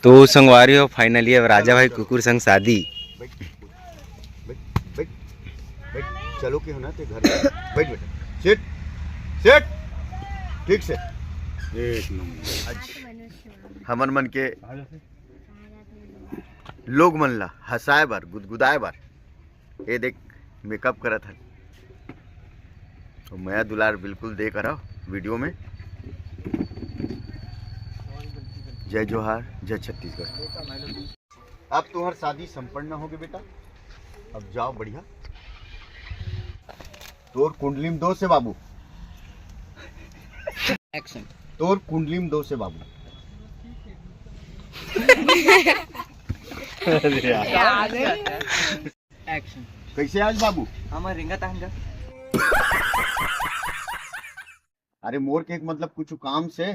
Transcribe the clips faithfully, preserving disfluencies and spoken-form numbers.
तो संगवारी हो, finally अब राजा भाई कुकुर संग शादी। बैठ, बैठ, बैठ, बैठ। चलो के हो ना ते घर में। बैठ बेटा, sit, sit, ठीक से। एक नंबर। आज हमर मन के लोग मन ला हंसाए बर, गुदगुदाए बर, ये देख, मेकअप करत हन। तो मया दुलार बिल्कुल दे करा वीडियो में। जय जोहार, जय छत्तीसगढ़। अब तुम्हार शादी संपन्न होगे बेटा, अब जाओ बढ़िया। तोर कुंडली में दोष हे बाबू। एक्शन। तोर कुंडली में दोष हे बाबू। एक्शन। कैसे आज बाबू? हमर रिंगा तहन का। अरे मोर के एक मतलब कुछ काम से।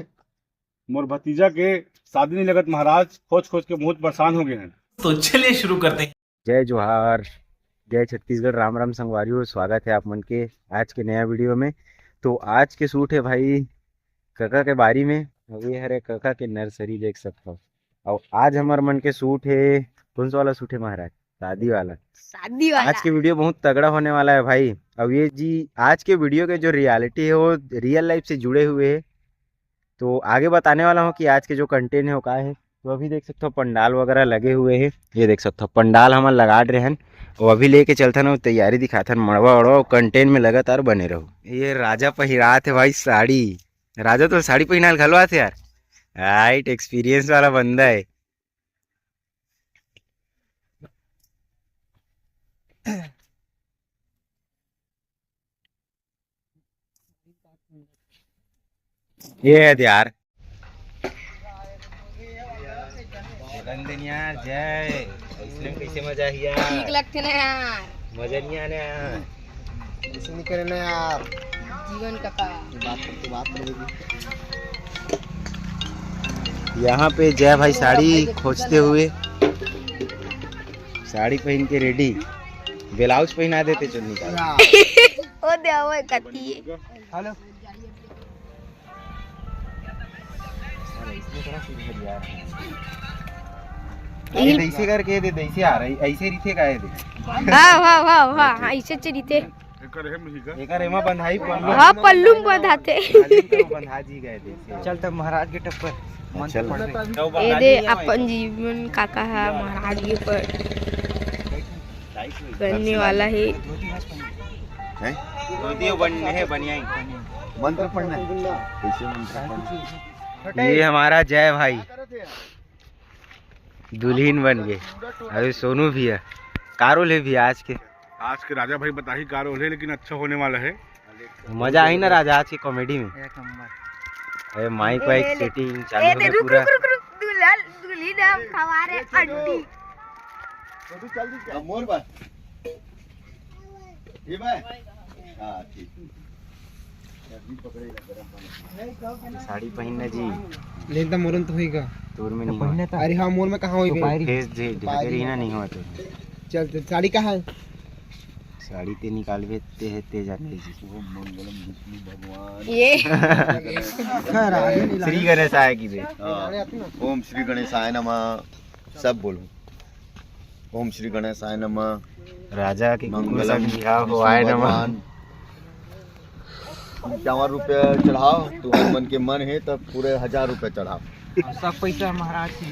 मोर भतीजा के शादी नहीं लगत महाराज, खोज खोज के बहुत परेशान हो गए हैं। तो चलिए शुरू करते हैं। जय जोहार, जय छत्तीसगढ़, राम राम संगवारी हो, स्वागत है आप मन के आज के नया वीडियो में। तो आज के शूट है भाई कका के बारी में। अब ये हरे कका के नर्सरी, देख सकता हो। और आज हमर मन के शूट है, कौन सा वाला शूट है महाराज? शादी वाला। शादी वाला। आज के वीडियो बहुत तगड़ा होने वाला है भाई। अब ये जी, आज के वीडियो के जो रियलिटी है वो रियल लाइफ से जुड़े हुए है। तो आगे बताने वाला हूँ कि आज के जो कंटेंट है वो का है। तो अभी देख सकते हो पंडाल वगैरह लगे हुए हैं, ये देख सकते हो पंडाल हमन लगा रहे हैं। वो अभी लेके चलथन, वो तैयारी दिखाथन, मड़वा उड़वा कंटेंट में लगातार बने रहो। ये राजा पहिरात है भाई साड़ी। राजा तो साड़ी पहिनाल घलो आथे यार। राइट, एक्सपीरियंस वाला बंदा है। ये है यार। जय। इसमें कैसे मजा आही यार? ठीक लगते ना यार। मजा नहीं आने यार। ऐसे नहीं करे ना यार। जीवन का का। बात करते बात कर। यहाँ पे जय भाई साड़ी खोजते हुए, साड़ी पहन के रेडी, ब्लाउज पहना देते चुन्नी का। ओ दे, ओए कती। हेलो। अरे, इसमें थोड़ा सुधर यार। अरे, ऐसे करके दे, ऐसे आ रही, ऐसे रीते का है दे। हाँ, हाँ, हाँ, हाँ, हाँ, ऐसे च रीते। एकर एमा बंधाई पल्लू। हाँ, पल्लू में बंधाते। बंधा जी गए थे। चल तब महाराज के टप्पर। मन चल। पड़ गई। ए दे, अपन जीवन काका है महाराज के ऊपर करने वाला है। हैं? धोती बन-, है, बनियाई। मंत्र पढ़ना है। कैसे मंत्र पढ़ना? ये हमारा जय भाई दुल्हन बन गए। अभी सोनू भी है, कारोल है भी आज के। आज के राजा भाई बताही कारोल है, लेकिन अच्छा होने वाला है। मजा आई ना राजा आज की कॉमेडी में। एक नंबर। अरे माइक वाइक सेटिंग चालू हो गया पूरा। रुक, रुक, रुक, दुल्हन, दुल्हन हम हमारे आंटी। अब मोर बात। ये भाई। हाँ, ठीक। साड़ी पहिनना जी। लेन त मोरन तो होई का? तोर में नहीं होय। अरे हाँ, मोर में कहाँ होई? फेस जे ढके रही ना, नहीं होय तो। चल, चल, साड़ी कहाँ है? साड़ी ते निकालबे ते है, ते जाने जी। ओम मंगलम विष्णु भगवान। ये। श्री गणेशाय की बे। हाँ। ओम श्री गणेशाय नमः। सब बोलो। ओम श्री गणेशाय नमः। राजा के कुकुर मंगलम संग बिहाव हो, विष्णु आय नमः। भगवान। पंचावन रुपया चढ़ाओ, तुम्हारे मन के मन है तब पूरे हजार रुपया चढ़ाओ। सब पैसा महाराज के।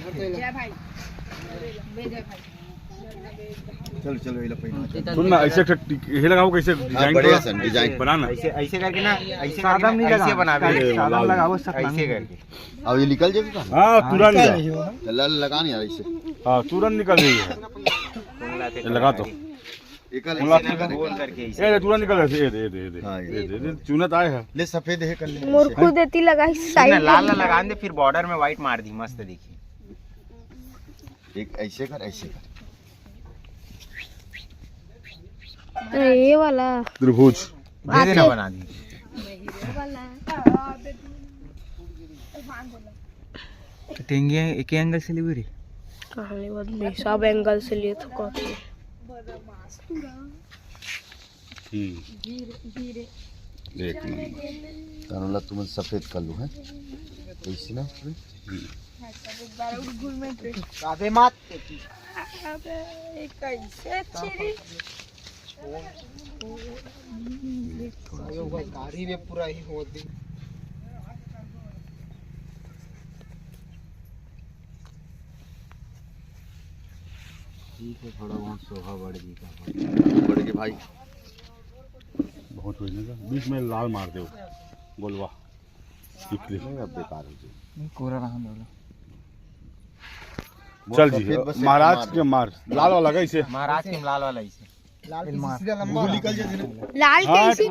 चलो, चलो, ये लो पैसा। सुन ना, ऐसे एक ठो टिक-, ये लगाओ, कैसे हाँ, डिजाइन बढ़िया थोड़ा सन डिजाइन। बना ना। ऐसे, ऐसे करके ना, ऐसे सादा करके नहीं ऐसे लगा। बनावे। सादा लगाओ, ऐसे करके। अब ये निकल जाएगा? हाँ, तुरंत। तो लाल लगा नहीं यार इसे। हाँ, तुरंत निकल रही है। ये लगा तो। एक अलग बोला से फिर लगा। गोल करके ऐसे। ए, तुरंत निकल रही है। ये दे, ये दे, ये दे। हाँ, ये ये दे, ये दे। चुनत आए है। ले सफेद है कर ले मोर ऐसे। खुद एती लगाई सुन ना, साइड लाल में। लाल लगान दे, फिर बॉर्डर में व्हाइट मार दी, मस्त दिखी। एक ऐसे कर, ऐसे कर। तो ये वाला त्रिभुज। दे देना आते। बना दी। टेंगे एक एंगल से लेबे रे। कहानी बदली, सब एंगल से लिए तो कहते। हम्म। एक नंबर। तनोला तुमन सफेद कर लो, हैं? कैसे ना? हम्म। एक बार और घूमे थे। काबे मात। अबे, ये कैसे छिरी? थोड़ा गाड़ी में पूरा ही हो दी। ठीक है, थोड़ा बहुत शोभा बढ़ गई का। बढ़ गई भाई। बहुत हुई ना, बीच में लाल मार दो गोलवा। नहीं, अब बेकार हो जाए। नहीं, कोरा रहा बोलो। चल जी, सफेद बस एक महाराज मार के दो। मार, लाल वाला का इसे। महाराज के लाल वाला इसे। लाल की मार। सीधा लंबा। वो निकल जाए ना। लाल हाँ। कैसी?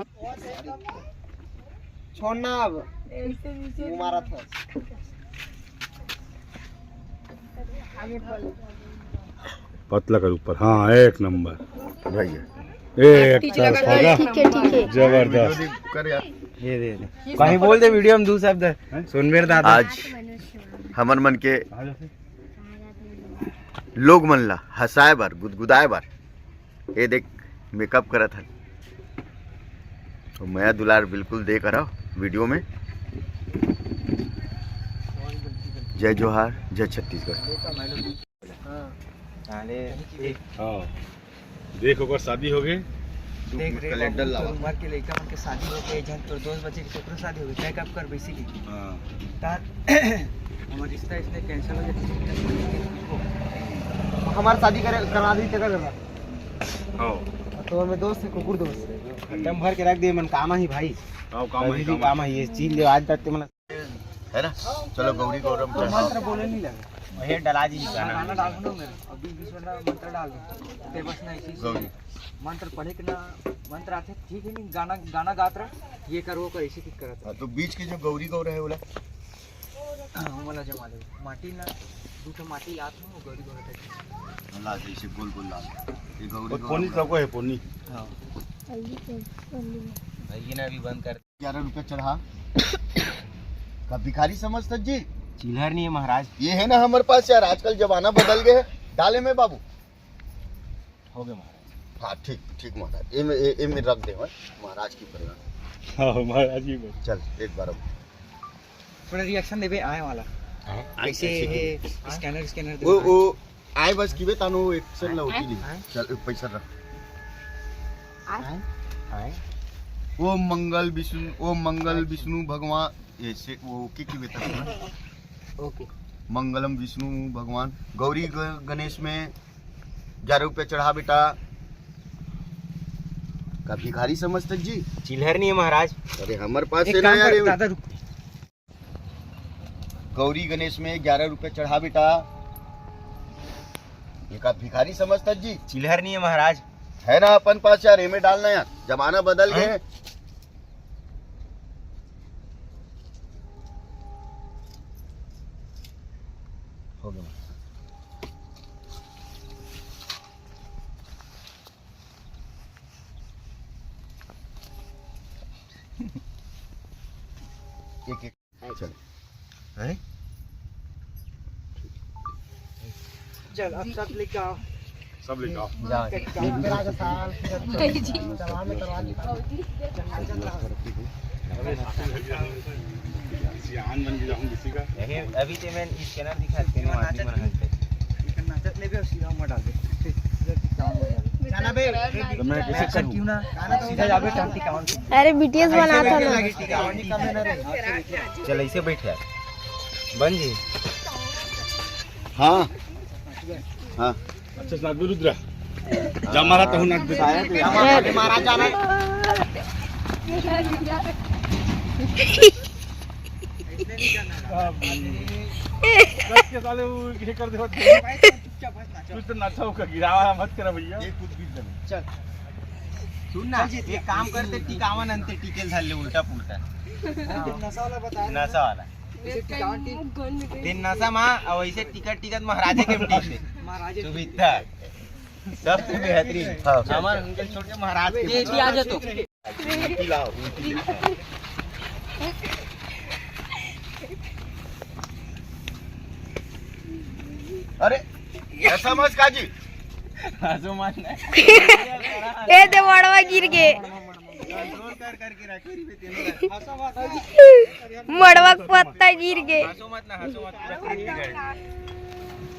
छोड़ना अब। वो मारा था। पतला कर ऊपर, हाँ, एक नंबर। भैया। एक तरफा। ठीक है, ठीक है। जबरदस्त। कर यार। ये दे दे। कहीं बोल दे वीडियो में दू शब्द। सुनबेर दादा। आज हमन मन के लोग मन ला हंसाए बर, गुदगुदाए बर, ये देख, मेकअप करत हन। तो मया दुलार बिल्कुल दे करा वीडियो में। जय जोहार, जय छत्तीसगढ़। हाँ। हाँ। देख, ओकर शादी हो गए। देख रे कैलेंडर बाबू, लावा। तोर उमर के लइका मन के शादी हो गए, जन तोर दोस्त बच्चे के केकरो शादी हो गए, मेकअप कर बेसी की। हाँ। ता हमार रिश्ता इसने कैंसिल हो जाए। हमार शादी करे, करा दी, तेकर करवा। हाँ। तो हमें दोस्त है, कुकुर दोस्त। एकदम भर के रख दे, मन काम ही भाई। हाँ, काम ही, कभी भी काम काम ही। ही, ये चीज ले आज तक ते मन है ना? चलो गौरी गौरम तो चढ़ाओ। मंत्र बोले नहीं लगे। वही डला जी गाना। गाना डाल दो मेरे। अभी बीच में ना मंत्र डाल दो। ते बस ना इसी से गौरी। मंत्र पढ़े के ना, मंत्र आते ठीक है नहीं, गाना, गाना गात रहा, ये कर, वो कर, इसी की करत रहा। हाँ, तो बीच के जो गौरी गौर है बोला। हाँ, वो वाला जमा दे। माटी ना, दू ठो माटी लात हूँ, वो गौरी गौर है। ला दे इसे गोल गोल ला। ये गौरी वो गौर पोनी है। सबको है, पोनी। हाँ। ये ना अभी बंद कर। ग्यारह रुपया चढ़ा। का भिखारी समझता जी? चिल्हर नहीं है महाराज। ये है ना हमारे पास यार, आजकल जमाना बदल गया है। डाले में बाबू। हो गया महाराज। हाँ, ठीक, ठीक महाराज। ये में, ये, ये में रख दे, हाँ, महाराज की पड़ेगा। हाँ, महाराज की पड़ेगा। चल, एक बार अब। थोड़ा रिएक्शन देबे आए वाला। हाँ, कैसे कैसे है? स्कैनर, स्कैनर वो, देबे। वो आए बस किबे तानो एक्शन ला होती नहीं। हाँ। चल, पैसा रख। आए। आए। ओम मंगल विष्णु, ओम मंगल विष्णु भगवान, ये से, वो ओके किबे तानो। ओके। मंगलम विष्णु भगवान, गौरी ग-, गणेश में ग्यारह रुपया चढ़ा बेटा। का भिखारी समझता जी? चिल्हर नहीं है महाराज। अरे हमारे पास एक है ना काम यार, कर, ये दादा रुक। गौरी गणेश में ग्यारह रुपए चढ़ा बेटा। ये का भिखारी समझता जी? चिल्हर नहीं है महाराज। है ना अपन पास यार, एमे डालना यार, जमाना बदल गए। हैं? हो गया। एक एक। चल। हैं? चल, अब सब लेके आओ। सब लेके आओ। जा। किसी आन बन के जाऊँ किसी का। अभी ते मैं स्कैनर दिखा, तेरे आदमी मन हंसते। नाचत ले भी सीधा मत डाल दे। गाना बे, तो मैं कैसे करूँ? क्यों ना? गाना तो सीधा जाबे, शांति कावन। अरे, बीटीएस बनात हन ना। चल, ऐसे बैठ यार। बन जी। हाँ। हाँ। अच्छा, नाच दे रुद्रा। जा, मारा तो नाच दे। महाराज जाना। कस के साले वो ये कर दे। कुछ तो नाचा होगा, गिरावा मत करा भैया। ये खुद बीच में। चल। सुन ना, एक काम करते, टिकावन अंते टिकेल धर ले उल्टा पुल्टा। नशा वाला बता। नशा वाला। दिन नशा मा, और ऐसे टिकट टिकट महाराजे के टीक दे। महाराजे सुविधा। सबसे बेहतरीन। हाँ। हमार उनके छोड़ के महाराज के ये भी आ जा तो। उल्टी लाओ, उल्टी लाओ। अरे, ऐसा मत काजी। हंसो मत ना। ए दे वड़वा गिर गे। कंट्रोल कर करके रखे रहिबे तेनो ला। मड़वा के पत्ता गिर गे। हंसो मत ना, हंसो मत, पूरा स्क्रीन बिगड़ गई।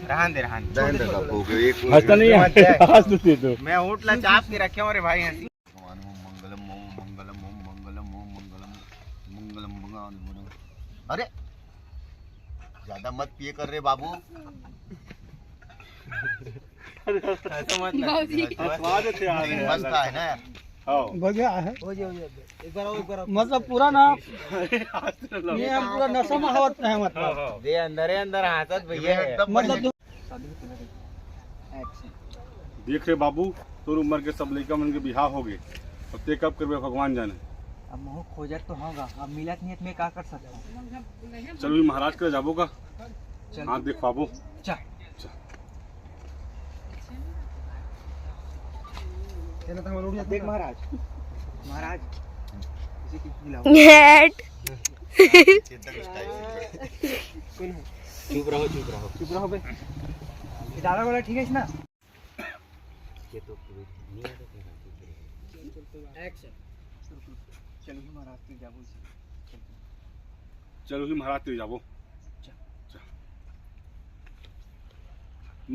रहन दे, रहन दे। रहन दे, बाबू, एक हंसता नहीं है। मत दे। हंस तो दे दो। मैं होठ ला चाप के रखे हूँ रे भाई, हंसी। मंगलम ओम मंगलम ओम मंगलम ओम मंगलम मंगलम मंगलम। अरे, ज्यादा मत पिए कर रे बाबू। ऐसा मत ना। बाबूजी। स्वाद अच्छे आ रहे हैं। मस्त है ना यार। हाँ। बढ़िया है। हो जाओ, हो जाओ। एक बार आओ, एक बार आओ। मतलब पूरा ना, ये हम पूरा नशा में हवत है, मतलब। हाँ, हाँ। दे अंदर ही अंदर हाथत भैया है। एकदम मतलब बढ़िया। देख रे बाबू, तोर उम्र के सब लइका मन के बिहाव हो गे, अब ते कब करबे भगवान जाने। अब महू खोजत तो होगा, अब मिलत नहीं है तो मैं का कर सकता हूँ? चल भी महाराज के जाबो का? चल। हाथ देखवाबो। चल। चल। देख महाराज, महाराज, इसे कुछ मिलाओ। घैंट। चुप रहो, चुप रहो। चुप रहो बे। ये दादा वाला ठीक है ना? ये तो एक्शन। चलो ही महाराज के जाबो इसे। चलो ही महाराज के जाबो। चल। चल।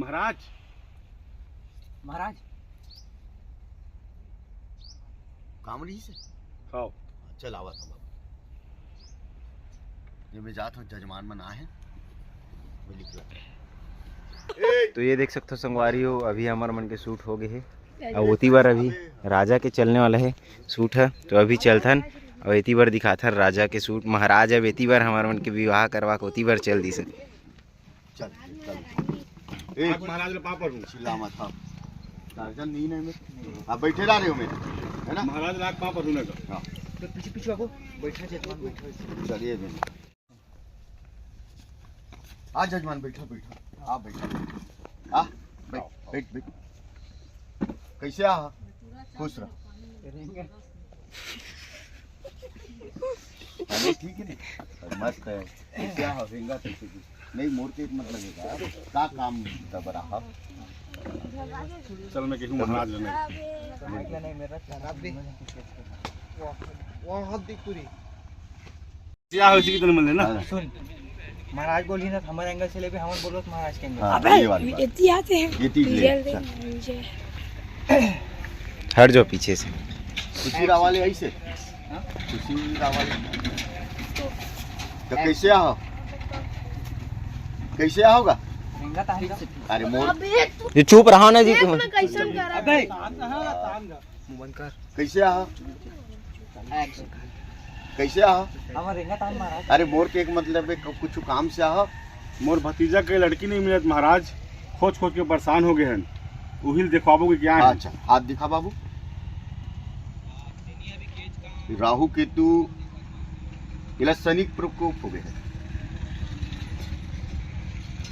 महाराज। महाराज। काम रही से? हाँ। चल, आवा था बाबू। ये मैं जात हूँ, जजमान मन आए हैं। मैं निकलत हूँ। तो ये देख सकथो संगवारी हो, अभी हमर मन के शूट हो गए हे। अब ओती बार अभी राजा के चलने वाला है शूट है, तो अभी चलथन। अब एती बार दिखाथन राजा के शूट। महाराज अब एती बार हमर मन के विवाह करवा के ओती बार चल दिस। चल, चल। ए, आज महाराज ला पाँव पड़हूँ। चिल्ला मत, हाँ। टार्जन नहीं ना मैं। आप बैठे रह रहे हो मेरे, है ना? महाराज ला पाँव पड़हूँ ना तो। हाँ। तो पीछे, पीछे आगो। बैठा जजमान, बैठा। चलिए बेन। आ जजमान, बैठो, बैठो। आ बैठो। आ, बैठ, बैठ, बैठ। कैसे आ? खुश रहो। अरे ठीक है ना? मस्त है। कैसे आ? रेंगा कैसे की? नहीं, मोर के एक मतलब है का? का काम दबरा हा? चल, मैं कहूँ महाराज ने। वहाँ, वहाँ हाथ देख पूरी। क्या हो, इसी की तरह मिल लेना। हाँ। सुन, महाराज बोली ना, हमारे एंगल से लेबे, हमन बोलो तो महाराज के एंगल। हाँ, अबे, ये वाली बात। एती आते हैं। ये तीज ले, चल। हट जाओ पीछे से। खुशी रावाले ऐसे। हाँ? खुशी रावाले। तो कैसे आओ? कैसे आओगा? रेंगा ताहन का? अरे मोर। अबे तू ये चुप रहा ना जी देख तुम। ना कैसन कर रहा है। अबे। मुंह बंद कर। कैसे आहा? कैसे आहा? हमर रेंगा तान महाराज। अरे मोर के एक मतलब है, कुछ काम से आहा? मोर भतीजा के लड़की नहीं मिलत महाराज, खोज खोज के परेशान हो गए हैं, उहिल देखवाबो के क्या है? अच्छा, हाथ दिखा बाबू। राहु केतु, इला शनि के प्रकोप हो गए है।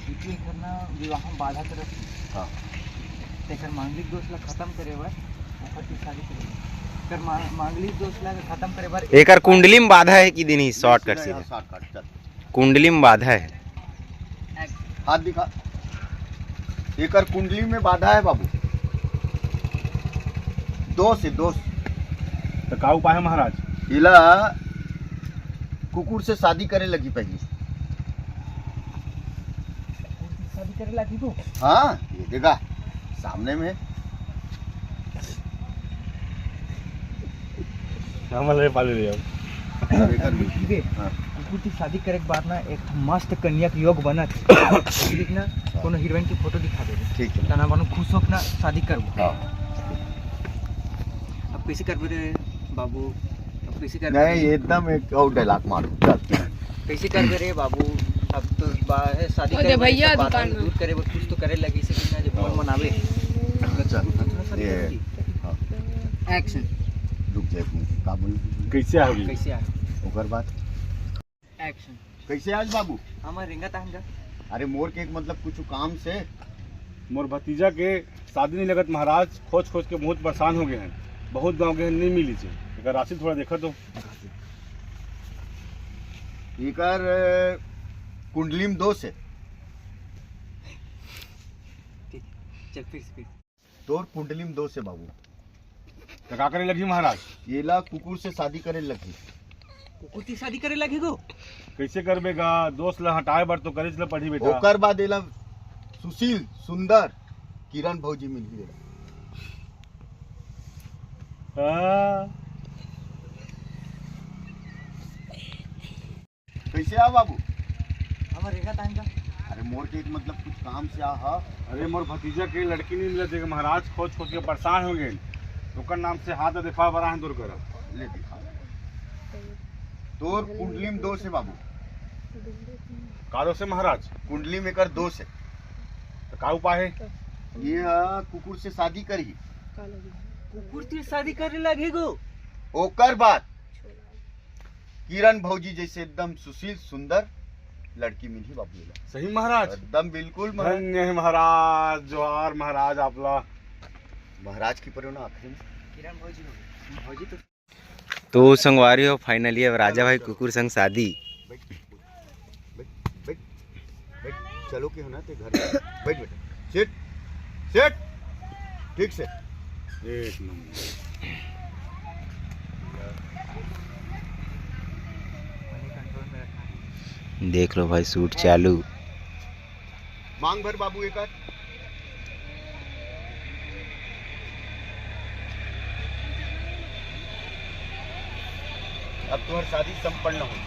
क्योंकि एकर ना विवाह में बाधा करत हे। हाँ। तेकर मांगलिक दोष ला खत्म करे बर ओकर से शादी करे बर। एकर मा-, मांगलिक दोष ला खत्म करे बर एकर कुंडली में बाधा है कि दिन ही शॉर्टकट सीधे। शॉर्टकट, चल। कुंडली में बाधा है। हाथ दिखा। एकर कुंडली में बाधा है बाबू। दोष है, दोष। तो का उपाय है महाराज? इला कुकुर से शादी करे लगी पहली। शादी करे लगी तू? हाँ, ये देखा, सामने में। हमन ले पाले ले जाओ। अरे कर ली। ठीक है। हाँ। कुकुर की शादी करे के बाद ना एक मस्त कन्या के योग बनत हे। ठीक ना? कोनो हीरोइन की फोटो दिखा दे। ठीक है। तना बनो खुश हो अपना शादी करबो। हाँ। अब कैसे करबे रे बाबू? अब कैसे करबे नहीं, रे? एकदम एक और डायलॉग मारो। चल। कैसे करबे रे बाबू? अब तो बा-, है, शादी ओ दे करे बर भैया सब बात दुकान में। दूर करे बर कुछ तो करे लगी से कि ना जो फोन हाँ। मनावे। चल। थोड़ा सा ये, रुक जाओ। हाँ। एक्शन। रुक जाए, का बोली? कैसे आ गई? कैसे आ? ओकर बाद। एक्शन। कैसे आज बाबू? हमार रेंगा ताहन का? अरे मोर के एक मतलब कुछ काम से। मोर भतीजा के शादी नहीं लगत महाराज, खोज खोज के बहुत परेशान हो गए हैं, बहुत गांव गए हैं, नहीं मिली से। एकर राशि थोड़ा देखा तो। एकर, अ, कुंडली में दोष है। ठीक, चल फिर से, फिर से। तोर कुंडली में दोष है बाबू। त का करे लगही महाराज? एला कुकुर से शादी करे लगही। कुकुर से शादी करे लगही गो? कइसे करबे गा? दोस्त ला हटाए बर तो करेच ल पड़ही बेटा। ओकर बाद एला सुशील, सुंदर, किरण भौजी मिलही एला। हाँ। कइसे आ बाबू? हमर रेखा तान का। अरे मोर के एक मतलब कुछ काम से आ हा। अरे मोर भतीजा के लड़की नहीं मिलत हे महाराज, खोज खोज के परेशान हो गए। ओकर नाम से हाथ देखवा बर आए तोर करा। ले दिखा। तोर कुंडली में दोष हे बाबू। का दोष हे महाराज? कुंडली में एकर दोष हे। त का उपाय हे? ये हा कुकुर से शादी करही। कुकुर से शादी करे लगही गो? ओकर बाद किरण भौजी जैसे एकदम सुशील सुंदर लड़की मिलही बाबू एला। सही महाराज? एकदम बिल्कुल महाराज। धन्य हे महाराज, जोहार महाराज आपला। महाराज की परो ना आखिरी में। किरण भौजी हो गई। भौजी तो तो संगवारी हो, finally अब राजा भाई कुकुर संग शादी। बैठ, बैठ, बैठ, बैठ। चलो के हो ना ते घर में। बैठ बेटा। Sit, sit। ठीक से। एक नंबर। देख लो भाई, shoot चालू। मांग भर बाबू एक आध। अब तुम्हारी शादी संपन्न होगी।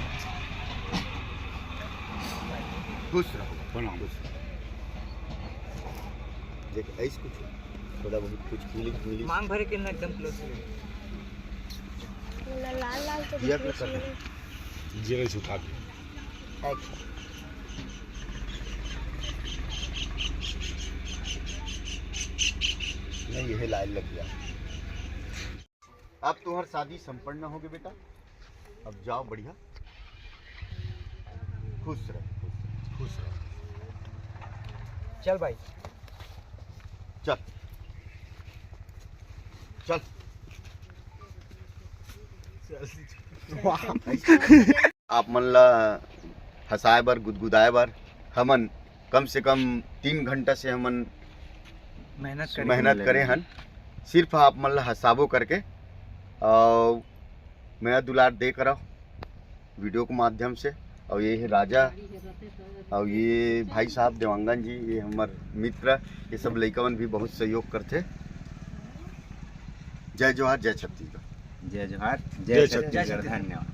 खुश रहो। प्रणाम। खुश रहो। देख, ऐस कुछ थोड़ा बहुत कुछ फीलिंग मिली। मांग भरे के ना एकदम क्लोज। लाल लाल तो ये दिख रही है। जीरो से उठा के। Action। नहीं, यह लाइन लग गया। अब तुम्हारी शादी संपन्न होगी बेटा, अब जाओ बढ़िया, खुश रहो, खुश रहो, खुश रहो। चल भाई, चल, चल। आप मन ला हंसाए बर, गुदगुदाए बर हमन कम से कम तीन घंटा से हमन मेहनत करे मेहनत करे हन, सिर्फ आप मन ला हंसाबो करके। और मया दुलार दे करा वीडियो के माध्यम से। और ये है राजा, और ये भाई साहब देवांगन जी, ये हमर मित्र, ये सब लइका मन भी बहुत सहयोग करथे। जय जोहार, जय छत्तीसगढ़। जय जोहार, जय जय छत्तीसगढ़। छत्तीसगढ़। धन्यवाद।